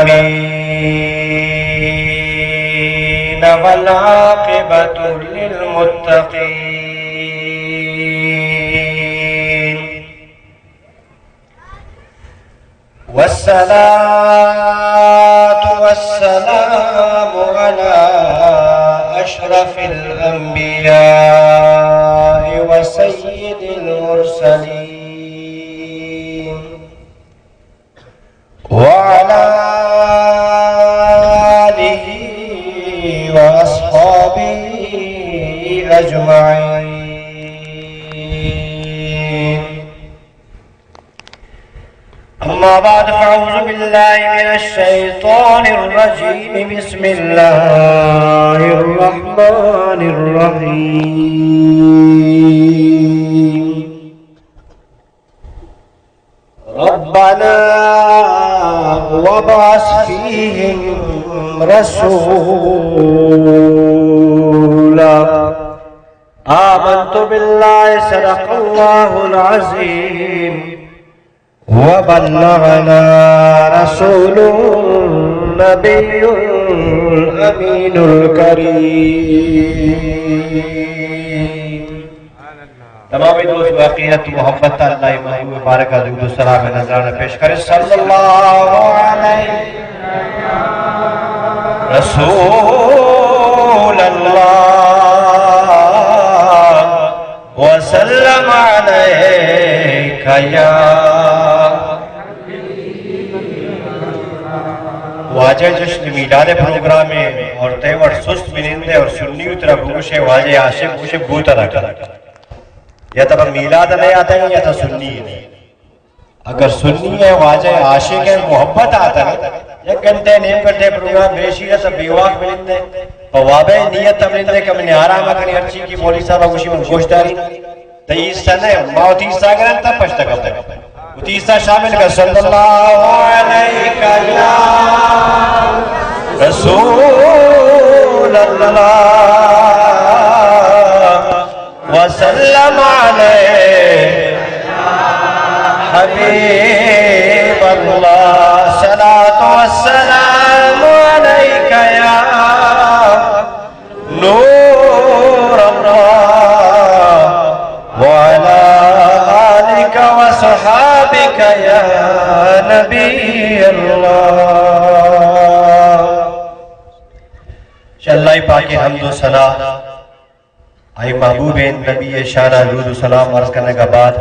العالمين والعاقبة للمتقين والصلاة والسلام على أشرف الأنبياء وسيد المرسلين وعلى آله وأصحابه أجمعين. أما بعد، فأعوذ بالله من الشيطان الرجيم. بسم الله الرحمن الرحيم. ربنا وابعث فيهم رسولا. آمنت بالله، صدق الله العظيم، وبلغنا رسول النبي الأمين الكريم. تمام دوست واقعیت محبت اللہ محبوب مبارک درود و سلام نذرانہ پیش کرے۔ صلی اللہ علیہ رسول اللہ وسلم علیک یا۔ واجہ جشن میلاد پروگرام ہے اور تیوڑ سست بنندے اور سنی اترا بگوشے واجہ عاشق گوشے بوتا رکھا۔ یا تبا میلاد نہیں آتا ہے یا تا سنی ہے۔ اگر سنی ہے، واجہ عاشق ہے، محبت آتا ہے، یک گھنٹے، نیم گھنٹے پروگرام بیشی رہتا، بے واک بنندے، پہ وابے نیت ہم نندے کہ من آرام کنی، ہر چی کی مولوی صاحب گوشی من گوش داری۔ تو ایسا نہیں، ما وتی ایسا اگر انت پشت کپتے۔ وتی ایسا شامل کر، صلی اللہ علیک یا رسول اللہ۔ وسلم علیک حبیب اللہ، صلاۃ والسلام علیک یا نور اللہ، وعلی آلک وصحابک یا نبی اللہ۔ چہ اللہ پاک حمد و ثنا، آئی محبوب نبی شانہ درود و سلام عرض کرنے کا بعد،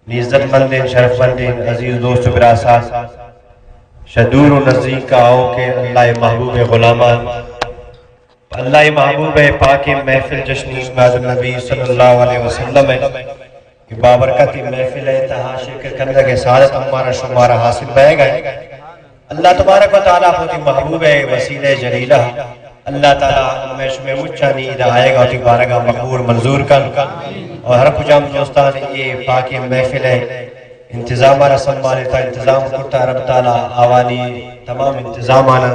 نی عزت مندیں، شرف مندیں، عزیز دوست و براساں، شہ دور و نزدیک آؤکیں اللہ محبوب غلامان، اللہ محبوب پاک محفل جشن میلاد النبی صلی اللہ علیہ وسلم کہ بابرکت محفل تہا شرکت کرنے کے سعادت ہمارا شمارا حاصل بئے گئے۔ اللہ تبارک و تعالیٰ خود محبوب وسیلہ جلیلہ، اللہ تعالیٰ ہمیں شمے مچانی ادا آئے گا وتی بارگاہ مقبول منظور کن، اور ہر کجام دوستان اے پاک محفل انتظام را سنبھالتا، انتظام کرتا، رب تعالیٰ آوانی تمام انتظامانا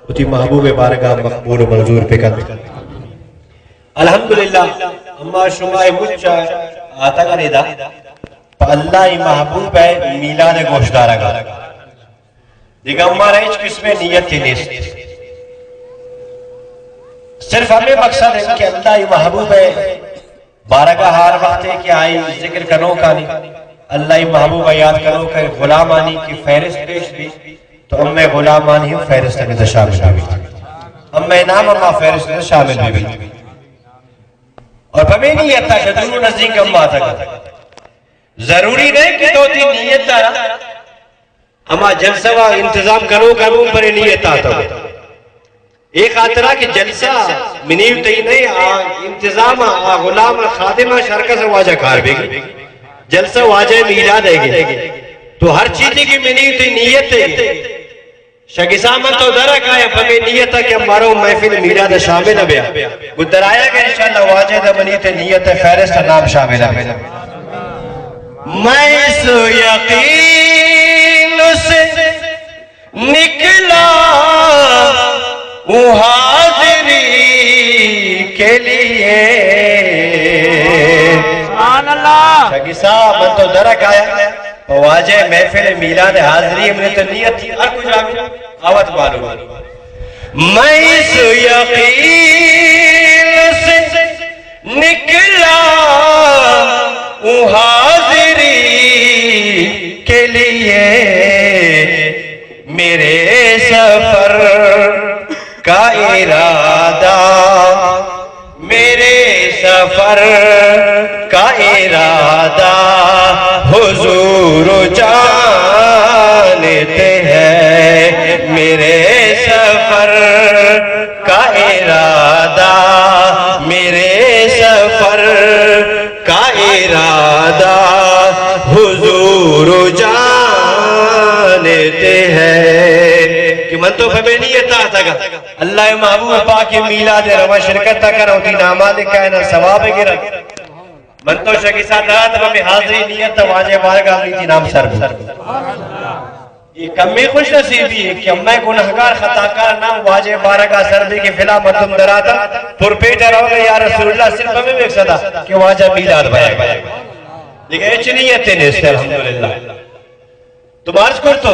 وتی محبوب بارگاہ مقبول و منظور بکن۔ الحمدللہ، اما شما مچا آتگا ادا پہ اللہ محبوب میلاد گوشدارگا۔ دگہ ہمارا ہچ قسم نیت نیست۔ صرف ہمیں مقصد ہے کہ اللہ محبوب بارگاہ ہر وقت کہ آئی ذکر کنوکانی، اللہ محبوب یاد کنوک غلامانی کی فہرست پیش بی، تو ہمیں غلامانی ہم فہرست میں شامل بی۔ ہمیں نام ہما فہرست میں شامل بی۔ اور پمے نیت شہ دور نزدیک ہم آتگا۔ ضروری نہیں کہ تو وتی نیت ہما جلسہ و انتظام کنوکا ہم برے نیت آتو۔ اے خاطرا کہ جلسہ منی و تئی نہیں، آ انتظام آ غلام خادم شرکس واجہ کار بیگی۔ جلسہ واجہ میلاد ہے گی۔ تو ہر چیزی کی منی و تئی نیت ہے۔ شگسا من تو درا کایا پمے نیت کہ مارو محفل میلاد شامل بیا۔ گو درآیا کہ انشاءاللہ واجہ دا منی تئی نیت فہرست نام شامل بیا۔ میں اس یقین سے نکلا ہوں حاضری کے لیے۔ سبحان اللہ۔ شگسا من تو درا کایا واجہ محفل میلاد حاضری، من تو نیت ہر کجا میں آوت معلوم۔ میں اس یقین سے نکلا ہوں حاضری کے لیے، میرے سفر کا ارادہ، میرے سفر کا ارادہ حضور جانتے ہیں، میرے سفر کا ارادہ، میرے سفر کا ارادہ حضور جانتے ہیں۔ کہ من تو فمے نیت آتگا اللہ محبوب پاک میلاد رواں شرکت کناں، وتی ناماں لکھائیناں، ثواب گراں۔ من تو شگی ساتھ رات میں حاضری نیت واجہ بارگاہ میتی نام سر بو۔ یہ کمی خوش نصیبی ہے کہ میں گناہگار خطاکار نام واجہ بارگاہ سر بی کہ فلاں مردم دراتاں، پر پیٹ روگا، یا رسول اللہ، صرف ہمیں ایک صدا کہ واجہ میلاد بیان۔ دیکھیں، اچ نیت نیست، الحمدللہ۔ تو عرض کرتو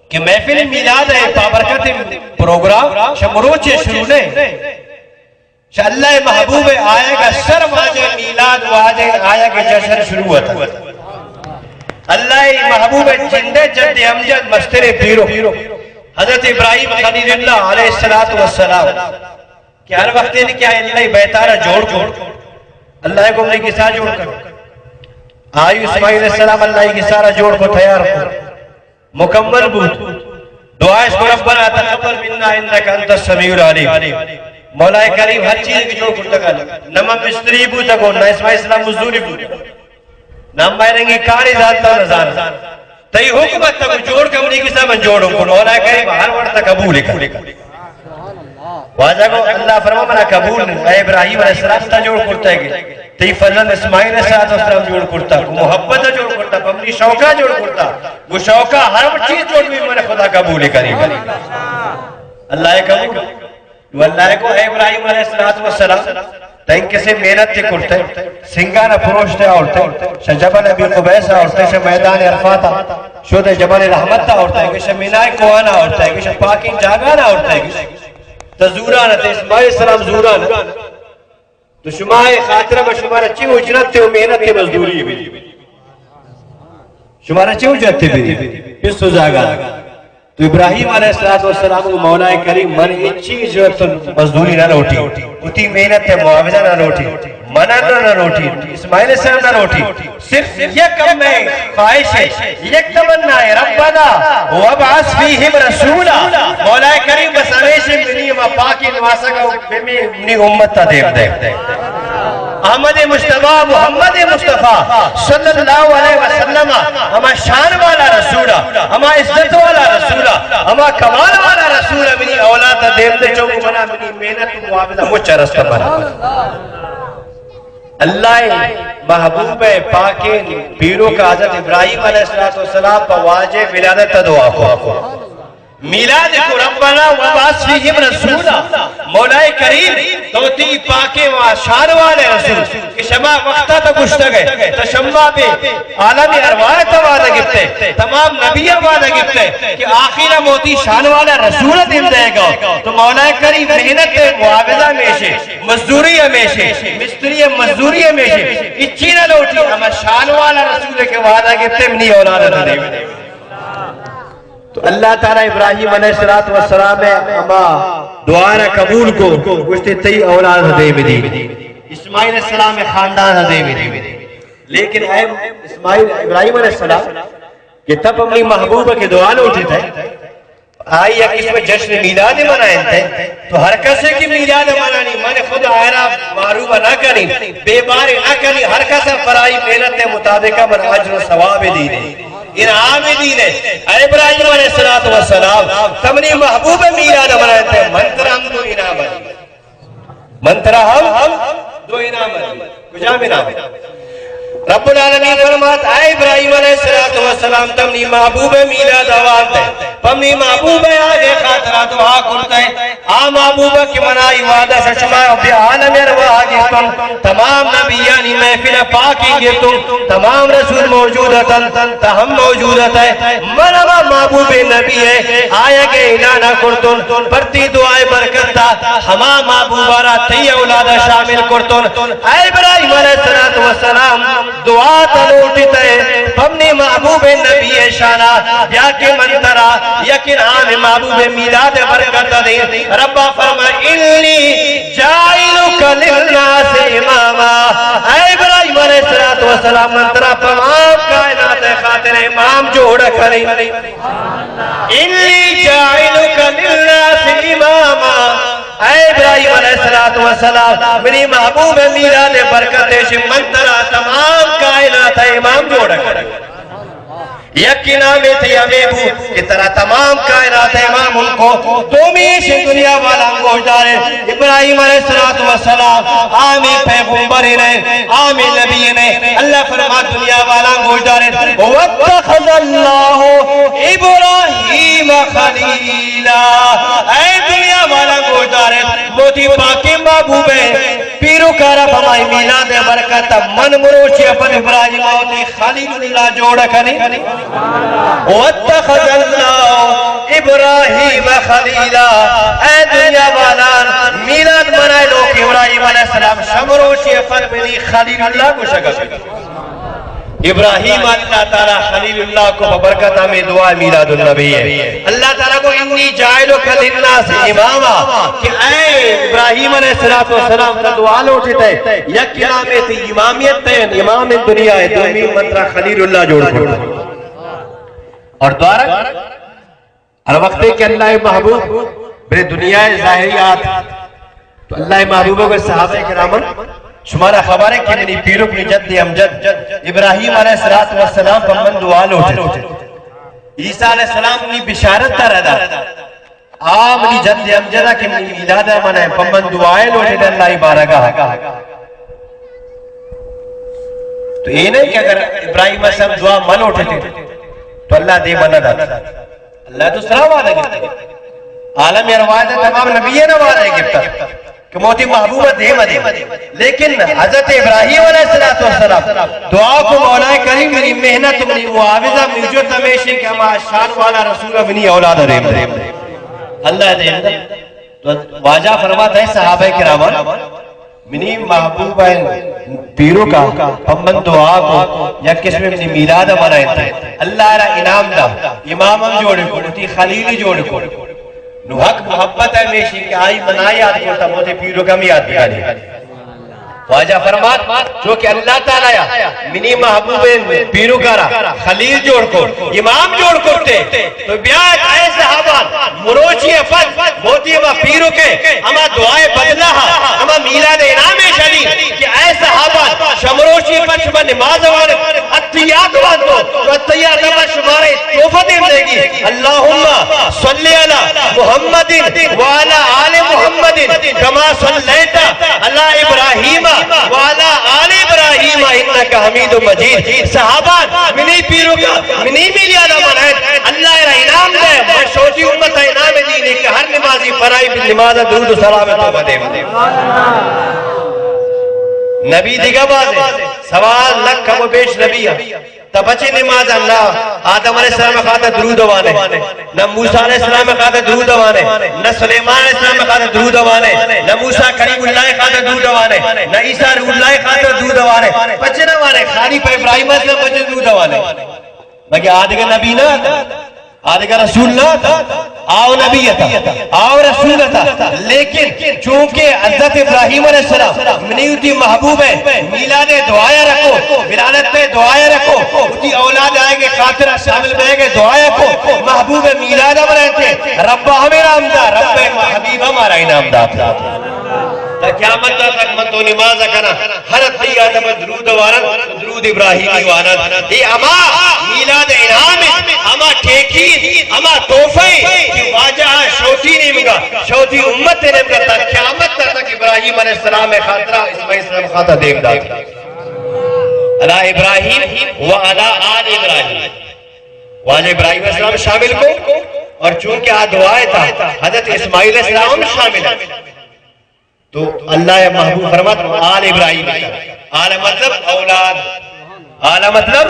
کہ محفل میلاد ہے، بابرکت پروگرام شمروچ شروع نہیں۔ شہ اللہ محبوب آیگ سر واجہ میلاد، واجہ آیگ جشن شروع ہوتا۔ اللہ محبوب جندے جد امجد مستر پیرو حضرت ابراہیم خلیل اللہ علیہ الصلوۃ والسلام کہ ہر وقت ان کیا اللہ بیتارا جوڑ کو، اللہ کو اپنی کسا جوڑ کر۔ آئی اسماعیل السلام اللہ کی سارا جوڑ کو، تیار کو، مکمل بوت۔ دعا اس کو، ربنا تقبل منا انک انت السمیع العلیم۔ مولا کریم ہر چیز کی جوڑ کرتا کر۔ نہ من مستری بوتا کو، نہ اسماعیل السلام مزدوری بوتا، نہ میں رنگی کاری زانتا نہ زانتا۔ تئی حکم ات کو جوڑ کمنی کسا من جوڑوں کو، مولا کریم ہر وقت قبول کر۔ واجہ کو اللہ فرما، منا قبول نہیں۔ اے ابراہیم علیہ السلام تا جوڑ کرتا ہے کہ تئی فرزند اسماعیل علیہ السلام جوڑ کرتا، کو محبت جوڑ کرتا، پمنی شوقا جوڑ کرتا، وہ شوقا ہر وہ چیز جوڑ بھی من خدا قبول کرے۔ اللہ قبول۔ وہ اللہ کو، اے ابراہیم علیہ السلام، تین کسے محنت تے کرتے، سنگانا پروشتے آورتے، شہ جبل ابی قبیس آورتے، شہ میدان عرفات، شود جبل رحمت آورتے، شہ مینائے کوہانا آورتے، شہ پاکین جاگانا آورتے۔ تو زوران تے، اسماعیل السلام زوران۔ تو شما اے خاطر میں شمارا چی اجرت تے و محنت تے مزدوری بھی؟ شمارا چی اجرت تے بھی؟ پس و زاگا۔ تو ابراہیم علیہ الصلوۃ والسلام کو مولا کریم من اچی اجرت و مزدوری نہ لوٹی، اتی محنت تے معاوضہ نہ لوٹی، من نہ لوٹی، اسماعیل السلام نہ لوٹی۔ صرف یک میں خواہش ہے، یک تمنا ہے، ربنا وابعث فیہم رسولا، مولا کریم بس ہمیشہ منی ما پاکی نواسا کا بمی منی امت تا دیم دے۔ احمد مصطفیٰ، محمد مصطفیٰ صلی اللہ علیہ وسلم، ہما شان والا رسولا، ہما عزت والا رسولا، ہما کمال والا رسولا منی اولاد تا دیم دے، چونکہ منا منی محنت و معاوضہ مچ رستہ بنا۔ اللہ محبوب پاکیں پیروک حضرت ابراہیم علیہ الصلوۃ والسلام پہ واجہ ولادت دعا کو، میلاد کو، ربنا وابعث فیہم رسولا، مولا کریم تو تی پاکیں و شان والے رسول کہ شما وقتا تا گشتگ ہے، تا شما بے عالم ارواح تا وعدہ گپتے، تمام نبی وعدہ گپتے کہ آخر موتی شان والا رسول دیم دے گا۔ تو مولا کریم محنت معاوضہ میشے، مزدوری ہمیشے، مستری مزدوری ہمیشے، اچی نہ لوٹی، ہما شان والا رسول کے وعدہ گپتے منی اولاد نہ دے۔ تو اللہ تعالی ابراہیم علیہ الصلوۃ والسلام ہما دعا را قبول کو، گوشتے تئی اولاد دے مدی، اسماعیل السلام خاندان دے مدی۔ لیکن اے اسماعیل، ابراہیم علیہ السلام کہ تب اپنی محبوبہ کے دعا لوٹی تھے، آئی یک قسم جشن میلاد منائنتے۔ تو ہر کسے کی میلاد منانی، من خود آئرا معروف نہ کنی، بے بار نہ کنی، ہر کس پر آئی محنت مطابق من اجر و ثواب دینے، انعام دینے۔ اے ابراہیم علیہ الصلوۃ والسلام، تمنی محبوب میلاد منائنتے، من ترا ہم دو انعام دی۔ من ترا ہم دو انعام دی۔ کجام انعام؟ رب العالمین فرمات، اے ابراہیم علیہ الصلوۃ والسلام، تمنی محبوب میلاد آوانتے، پمنی محبوب آگے ترا دعا کرتہ، آ محبوبہ کہ منا ای وعدہ ششما بہ عالم ارواح گپتن، تمام نبیانی محفل پاکی گپتن، تمام رسول موجود اتن، تہ ہم موجود اتئے۔ من ہما محبوب نبی ء آیگ ء اعلان کرتن، پر تئی دعائے برکت ء ہما محبوبہ را تئی اولادا شامل کرتن۔ اے ابراہیم علیہ الصلوۃ والسلام، دعا تہ لوٹتئے پمنی محبوب نبی ء شانا، بیا کہ من ترا یقین عام محبوب میلاد برکت دیں۔ ربا فرما، انی جاعلک للناس اماما۔ اے ابراہیم علیہ الصلوۃ والسلام، من ترا تمام کائنات خاطر امام جوڑ کنی۔ انی جاعلک للناس اماما۔ اے ابراہیم علیہ الصلوۃ والسلام، منی محبوب میلاد برکت ایش من ترا تمام کائنات امام جوڑ کنی۔ یک انعام تئی ہمے بو کہ ترا تمام کائنات امام ہم کو۔ دومی ایش دنیا والا گوشدار، ابراہیم علیہ الصلوۃ والسلام آمی پیغمبر نے، آمی نبی نے۔ اللہ فرما دنیا والا گوشدار، واتخذ اللہ ابراہیم خلیلا۔ اے دنیا والا گوشدار، موتی پاکیں محبوب ہے، پیرو کارا پمائی میلاد برکت من مروچی اپن ابراہیم آوتی خلیل اللہ جوڑ کنی۔ واتخذ اللہ ابراہیم خلیلا۔ اے دنیا والان، میلاد منائے لوگ ابراہیم علیہ السلام شمروچی اپن منی خلیل اللہ گوشگ۔ ابراہیم اللہ تعالی خلیل اللہ کو ببرکت ہمیں دعا میلاد النبی ہے۔ اللہ تعالی کو انی جاعلک للناس اماما، کہ اے ابراہیم علیہ الصلوۃ والسلام، تو دعا لوٹتے، یک امام تے امامیت تے، امام دنیا ہے، دومی من ترا خلیل اللہ جوڑ کو۔ اور دوارا ہر وقت کہ اللہ محبوب بے دنیا ظاہری آت، تو اللہ محبوب کو صحابہ کرامن، شمارا خبر ہے کہ منی پیرک، منی جد امجد ابراہیم علیہ الصلوۃ والسلام پر من دعا لوٹے۔ عیسیٰ علیہ السلام نی بشارت تا ردا، آ منی جد امجد کہ منی میلاد منا پر من دعائے لوٹے اللہ بارگاہ۔ تو اے نہیں کہ اگر ابراہیم علیہ السلام دعا مہ لوٹتے تو اللہ دے منا دات۔ اللہ تو سرا وعدہ گپتا۔ عالم ارواح تمام نبیاں وعدہ گپتا کہ موتی محبوب دیم دیم۔ لیکن حضرت ابراہیم علیہ الصلوۃ والسلام دعا کو، مولا کریم، منی محنت، منی معاوضہ، منی جہد ہمیشی کہ ہما شان والا رسول منی اولاد دیم دیم۔ اللہ دیم دیم۔ تو واجہ فرماتا ہے صحابہ کرام، منی محبوب ء پیرک ء پہ من دعا کو، یک قسم منی میلاد ء منائینت۔ اللہ را انعام دا، امام ہم جوڑ کو، وتی خلیل جوڑ کو۔ نو حق محبت ء ہمیشی کہ آئی منا یاد کو، تب وتی پیرک ہم یاد بکنے۔ واجہ فرمات، چونکہ اللہ تعالی ء منی محبوب پیرک ء را خلیل جوڑ کو، امام جوڑ کرتے، تو بیا اے صحابان، مروچی ء پد موتی ہما پیرک ء ہما دعائے بدلہ ء ہما میلاد ء انعام ایش انت کہ اے صحابان، شمروچی ء پد شما نماز وان، اتحیات وان تو، تو اتحیات ء پد شمارے تحفہ دیم دیگی۔ اللہم صل علی محمد وعلی آل محمد کما صلیت علی ابراہیم وعلی آل ابراہیم انک حمید مجید۔ صحابان، منی پیرک ء منی میلاد ء منائینت، اللہ ء را انعام دے، من شوتی امت ء انعام دیں کہ ہر نمازی پرائی نماز ء درود و سلام ء توبہ دے۔ نبی دیگہ باز، سوا لکھ کم و بیش نبی ء، تب چی نماز ء نہ آدم علیہ السلام ء خاطر درود وانے، نہ موسی علیہ السلام ء خاطر درود وانے، نہ سلیمان علیہ السلام ء خاطر درود وانے، نہ موسی کلیم اللہ ء خاطر درود وانے، نہ عیسی روح اللہ ء خاطر درود وانے۔ پچے نہ وانے، خالی پہ ابراہیم علیہ السلام پچے درود وانے۔ مگہ آدگہ نبی نہ آتا؟ آدگہ رسول نہ آتا؟ آو نبی اتا، آو رسول اتا، لیکن چونکہ حضرت ابراہیم علیہ السلام منی وتی محبوب ء میلاد ء دعایا رکو، ولادت ء دعایا رکو، وتی اولاد آئیگ ء خاطر شامل بیگ ء دعایا کو، محبوب ء میلاد ء منائینتے، رب ء ہمیں انعام دا، رب ء حبیب ہمارا انعام دات۔ تا قیامت تک من تو نماز کناں، ہر اتحیات ء درود وانن، درود ابراہیمی وانن۔ اے ہما میلاد انعام انت، ہما ٹیکی انت، ہما تحفہ انت کہ واجہ شوتی نیمگا، شوتی امت نیمگا تا قیامت تک ابراہیم علیہ السلام خاطرہ، اسماعیل السلام خاطرہ دیم دات۔ علی ابراہیم و علی آل ابراہیم۔ واجہ ابراہیم علیہ السلام شامل کو، اور چونکہ آ دعا ءِ تہا حضرت اسماعیل علیہ السلام ہم شامل ہے، تو اللہ ءِ محبوب فرمات، آل ابراہیم، آل مطلب اولاد، آل مطلب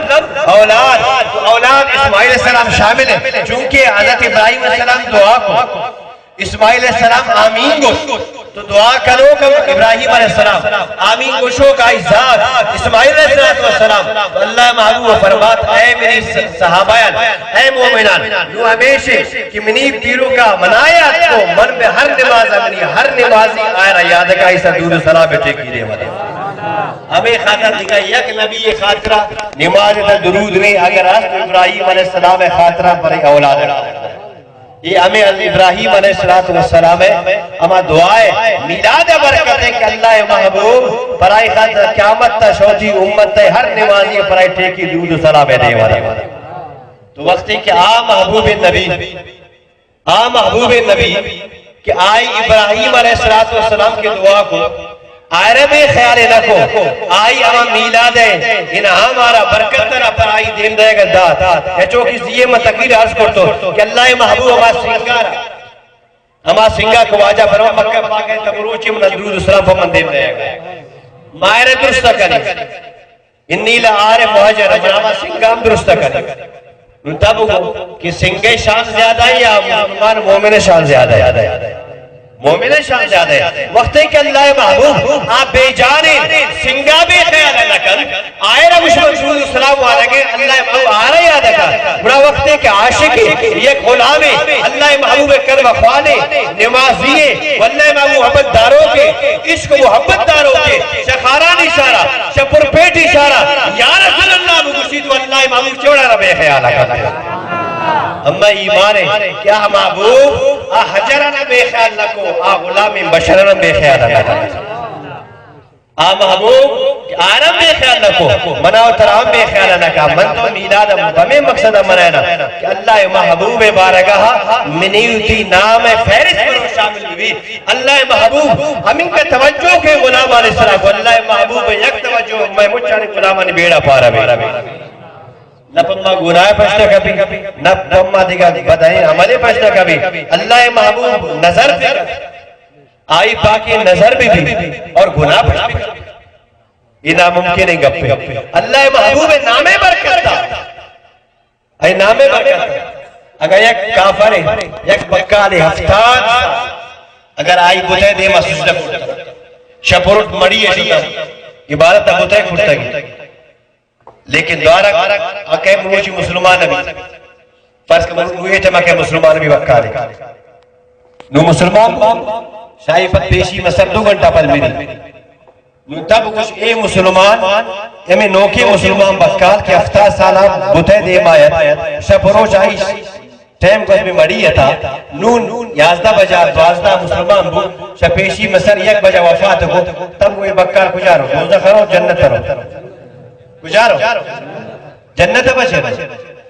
اولاد، تو اولاد اسماعیل علیہ السلام شامل ہے، چونکہ حضرت ابراہیم علیہ السلام دعا کو، اسماعیل علیہ السلام آمین گوشت، تو دعا کنوک ہم ابراہیم علیہ السلام، آمین گوشوک آئی ذات اسماعیل علیہ السلام، تو اللہ ءِ محبوب فرمات، اے منی صحابیان، اے مومنان، نوں ہمیش انت کہ منی پیرک ءَ منا یات کو، من بہ ہر نماز ءَ، منی ہر نمازی آئرا یاد کا، آئی سرا درود و سلام ءِ ٹیکی دیما۔ ہمے خاطر دگہ یک نبی ءِ خاطرا نماز ءِ تہا درود نیں، اگر است ابراہیم علیہ السلام ءِ خاطرا، برے اولاد ءِ خاطرا۔ اے ہمے ابراہیم علیہ الصلوۃ والسلام ءِ ہما دعا ءِ میلاد ءِ برکت ءِ کہ اللہ ءِ محبوب پرائی خاطر قیامت تا شوتی امت ءِ ہر نمازی پرائی ٹیکی درود و سلام ءِ دیما۔ تو وقتی کہ آ محبوب نبی، آ محبوب نبی کہ آئی ابراہیم علیہ الصلوۃ والسلام کہ دعا کو، آئرا بے خیال نہ کو، آئی ہما میلاد ءِ انعام ءَ را، برکت ءَ را پرائی دیم دئیگ ءَ دات۔ یا چو کہ زی ءَ من تقریر عرض کرتو کہ اللہ ءِ محبوب ہما سنگا را، ہما سنگا کہ واجہ فرما مکہ پاک ءِ تب روچی من درود و سلام پہ من دیم دئیگ ءَ۔ ما آئرا درست کنی۔ انی لعارف حجر، من ہما سنگا ہم درست کنی۔ نوں تب گو کہ سنگ ءِ شان زیادہ ہے یا مسلمان مومن ءِ شان زیادہ ہے؟ مومن ءِ شان زیادہ ہے۔ وقتی کہ اللہ ءِ محبوب آ بے جان انت، سنگا بے خیال نہ کنت، آئرا گوش من درود و سلام وانگ ءَ، اللہ ءِ محبوب آرا یاد کا۔ گڑا وقتی کہ عاشق یک غلام، اللہ ءِ محبوب ءِ کلمہ خوان، نمازی، واللہ ءِ محبوب محبت داروک، عشق و محبت داروک، شہ خارانی شارا، شہ پرپیٹی شارا، یا رسول اللہ بگوشیت، واللہ ءِ محبوب چوڑا را بے خیال کنت۔ اما ایمان ہے کہ آ محبوب آ حجر ءَ نہ بے خیال نہ کو، آ غلام بشر ءَ نہ بے خیال نہ کو۔ آ محبوب کہ آرا بے خیال نہ کو، منا و ترا ہم بے خیال نہ کا۔ من تو میلاد ءَ بمے مقصد ءَ منائنا کہ اللہ ءِ محبوب ءِ بارگاہ ءَ منی وتی نام ءِ فہرست ءَ شامل بی۔ اللہ ءِ محبوب ہمینکہ توجہ کے غلامانی سرا، اللہ ءِ محبوب یک توجہ مئے مچانی غلامانی بیڑا پارا بی۔ نہ پہ ما گناہ پشت کپی، نہ پہ ما دگہ بدیں عملے پشت کپی۔ اللہ ءِ محبوب نظر بی، آئی پاکیں نظر بی بی اور گناہ پشت بی۔ یہ ناممکن گپے۔ اللہ ءِ محبوب ءِ نام ءِ برکت ءَ، اے نام ءِ برکت ءَ۔ اگر یک کافر ہے، یک بکال ہے، ہفتاد سال اگر آئی بت ءِ دیما سجدہ کرتا، شپ روچ مڑی ءَ شتا، عبادت بت ءِ کرتا گی۔ لیکن دوارگ اکے مروچی مسلمان نبی۔ فرض کہ من روئے ٹائم اکے مسلمان نبی بکالے۔ نوں مسلمان شاہی پد پیشی مسر دو گھنٹہ پد مری۔ نوں تب گوش اے مسلمان، ہمے نوکیں مسلمان بکال کہ ہفتاد سالا بت ءِ دیما ات، شپ روچ آئی ٹائم گوش بہ مڑی اتا، نوں یازدہ بجا، دوازدہ مسلمان بو، شہ پیشی مسر یک بجا وفات کو، تب وہ بکار کجا رو؟ دوزخ رو، جنت رو؟ کجا رو؟ جنت بچے رو۔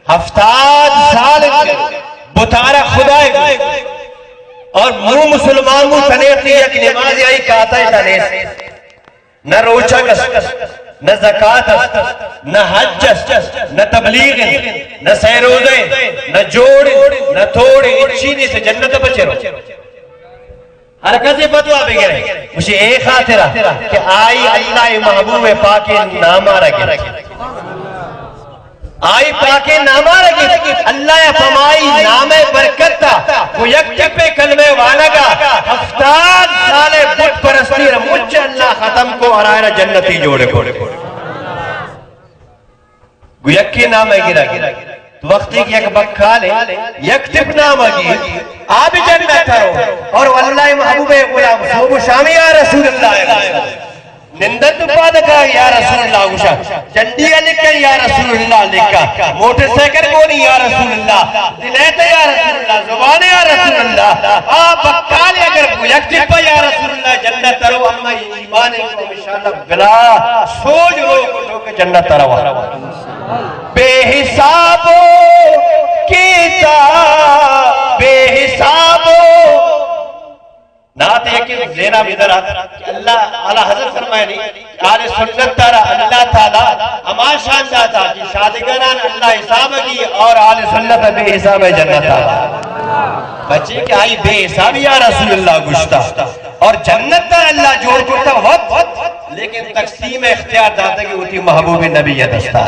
ہفتاد سال بتارا خدائے اور مو مسلمان مو تنے یک نماز آئی کاتا تنے۔ نہ روچگ است، نہ زکات است، نہ حج است، نہ تبلیغ است، نہ سہ روزہ است، نہ جوڑ است، نہ توڑ است، ہچی نیست، جنت بچے رو۔ ہر کسی فتوا بگرے، مجھے اے خاطرہ کہ آئی اللہ محبوب پاک نام آ رہا۔ آئی پاکیں نام ءَ را گپت، اللہ ءَ پمائی نام ءِ برکت ءَ گوں یک ٹپے کلمہ وانگ ءَ ہفتاد سال ءِ بت پرستی را مچ اللہ ختم کو، ہرا را جنتی جوڑ کو۔ گوں یکے نام ءَ گرگ، تو وقتی کہ یک بکال ءَ یک ٹپ نام ءَ گی، آ بھی جنت ءَ رو، اور اللہ ءِ محبوب ءِ غلام صبح و شامی یا رسول اللہ ءَ نندن تو پاد کا یا رسول اللہ گوشا، جنڈی ءَ لکھا یا رسول اللہ لکھا، موٹر سائیکل گونی یا رسول اللہ، دلیت یا رسول اللہ، زبان یا رسول اللہ، آ بکال اگر یک ٹپا یا رسول اللہ جنت ءَ رو، اما ایمان کو انشاءاللہ بلا سوج رو کو کہ جنت ءَ رو۔ بے حساب کتاب، بے حساب نعت یکے زینا بدر ات کہ اللہ، اعلیٰ حضرت فرمائنی کہ اہل سنت ءَ را اللہ تعالیٰ ہما شان داتا کہ شادگانان اللہ حساب گی اور اہل سنت بے حساب جنت ءَ۔ بچے کہ آئی بے حساب یا رسول اللہ گشتا، اور جنت تا اللہ جوڑ کرتا وت، لیکن تقسیم اختیار داتا کہ وتی محبوب نبی دستا۔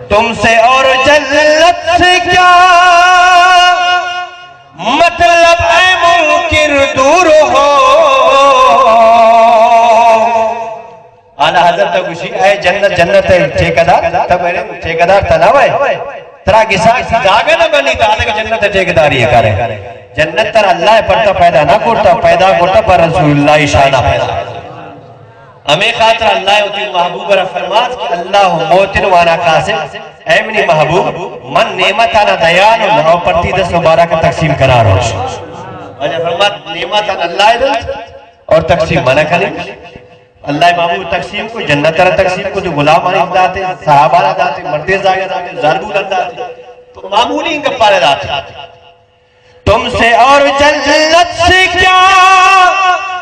تم سے اور جنت سے کیا مطلب اے منکر دور ہو۔ اعلی حضرت گوشی، اے جنت، جنت ءِ ٹھیکیدار، تب میرے ٹھیکیدار تنا وے۔ ترا گسا جاگہ نہ بنی، تو آدھے جنت ءِ ٹھیکیداری کرے۔ جنت ترا اللہ پرتا پیدا نہ کرتا، پیدا کرتا پر رسول اللہ شان پیدا۔ ہمیں خاطر اللہ وتی محبوب را فرمات کہ اللہ موتن وانا قاسم، اے منی محبوب، من نعمتانا دیان و پرتی دست مبارک تقسیم کنان۔ اور فرمات نعمتان اللہ دنت اور تقسیم منع کنی۔ اللہ محبوب تقسیم کو، جنت را تقسیم کو، تو غلامانی داتے، صحابہ را داتے، مردے زاگا داتے، زربولا داتے، تو معمولی ان گپارے داتے۔ تم سے اور جنت سے کیا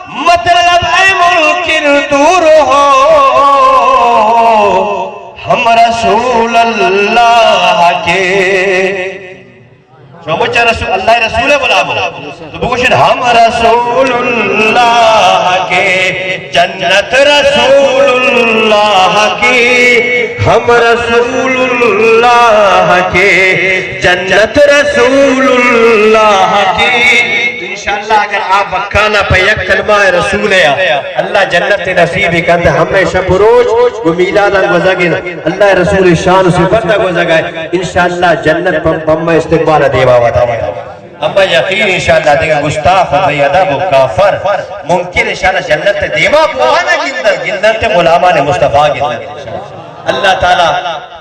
مطلب اے منکر دور ہو، ہم رسول اللہ کے۔ شما چہ رسول، اللہ رسول غلام ہو۔ تو بگوشن، ہم رسول اللہ کے، جنت رسول اللہ کی، ہم رسول اللہ کے، جنت رسول اللہ کی۔ تو انشاءاللہ اگر آ بکانا پہ یک کلمہ رسول ہے، اللہ جنت نصیب کند۔ ہمیں شب و روچ گو میلاد گوزگن، اللہ رسول شان و صفت گوزگا۔ انشاءاللہ جنت پم پم استقبال دیوا وتا۔ اما یقین انشاءاللہ دیگہ گستاخ و بے ادب و کافر منکر انشاءاللہ جنت دیما بوانا گندن، گندن تے غلامان مصطفیٰ گندن۔ اللہ تعالی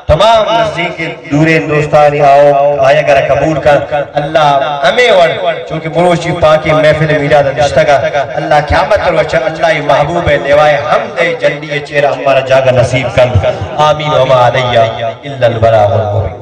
تمام نزدیک دوریں دوستانی آؤ، آیگ را قبول کن۔ اللہ ہمیں وڑ چونکہ مروچی پاکی محفل میلاد نشتگا، اللہ قیامت روچ اللہ محبوب لوائے حمد جنڈی چیرا ہمارا جاگہ نصیب کن۔ آمین وما علیہ الا البلاغ المبین۔